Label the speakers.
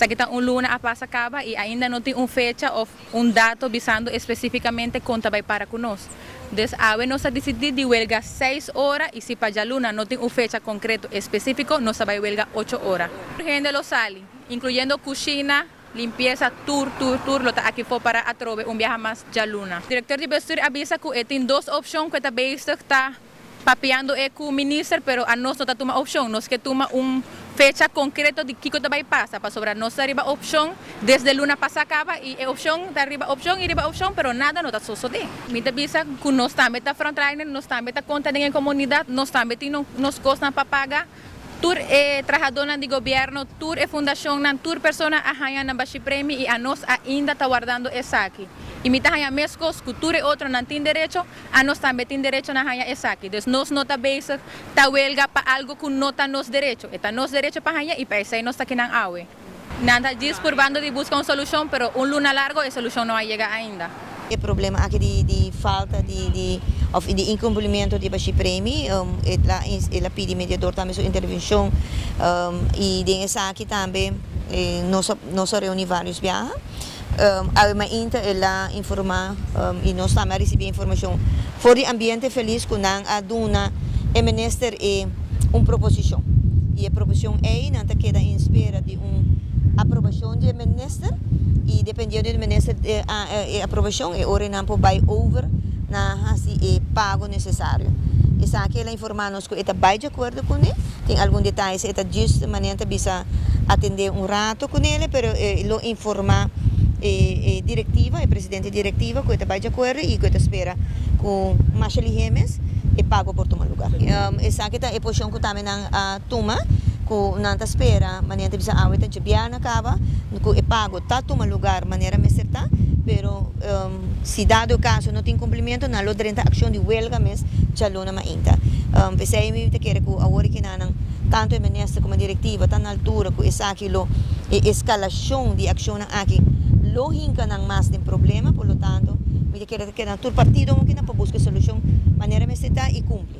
Speaker 1: Esaki ta un luna a pasa caba y ainda no tin un fecha of un dato bisando especificamente con ta bay para cu nos. Dus awe nos a dicidi di welga 6 ora y si pa djaluna no tin un fecha concreto especifico, nos ta bay welga 8 ora. Hende lo sali, incluyendo cushina, limpieza, tur, tur, tur lo ta aki fo para atrobe un biaha mas djaluna. Director di bestuur a bisa cu e tin dos opcion cu e ta bezig ta papiando e cu minister, pero anos no ta tuma opcion. Nos ke tuma un fecha concreto di kico ta bay pasa, pasobra nos ta riba opcion desde luna pasa caba y e opcion ta riba opcion y riba opcion, pero nada no ta sosode. Mi ta bisa cu nos tambe ta frontliner, nos tambe ta conta den e comunidad, nos tambe tin nos cosnan pa paga. Tur e trahadornan di gobierno, tur e fundacionnan, tur persona a haya nan bashi premi y anos ainda ta wardando esaki. Y mi ta haya mescos cu tur e otronan tin derecho, anos tambe tin derecho na haya esaki. Dus nos no ta bezig ta welga pa algo cu no ta nos derecho. E ta nos derecho pa haya y pa esey nos ta kinan awe. Nan ta djis purbando di busca un solucion, pero un luna largo e solucion no a yega ainda.
Speaker 2: E problema aki di falta di of di incumplimiento di bashi premi, el a pidi mediador tambe su intervencion y den esaki tambe nos a reuni varios biaha. Awe mainta el a informa y nos tambe a ricibi informacion for di Ambiente Feliz cu nan a duna e minister e un proposicion y e proposicion ey nan ta keda en espera di un aprobacion di e minister y dependiendo di e minister e aprobacion e ora nan por bay over na haci e pago necesario. Esaki el a informa nos cu e ta bay di acuerdo cune, tin algun detayes e ta just manera ta bisa atende un rato cunele, pero lo informa e directiva, e presidente directiva cu e ta bay di acuerdo y cu e ta spera cu masha lihe mes e pago por tuma lugar. Esaki ta e posicion cu tambe nan a tuma, cu nan ta spera manera ta bisa awe ta djabièrnè caba cu e pago ta tuma lugar manera mester ta, pero si dado caso no tin cumplimiento nan lo drenta accion di huelga mes djaluna mainta. P'esei mi ta kere cu awor e kinanan tanto e minister como e directiva ta na altura cu esaki lo e escalacion di accionnan aki lo hinca nan mas den problema, por lo tanto mi ta kere ta keda na tur partido aunke nan pa busca e solucion manera mester ta y cumpli.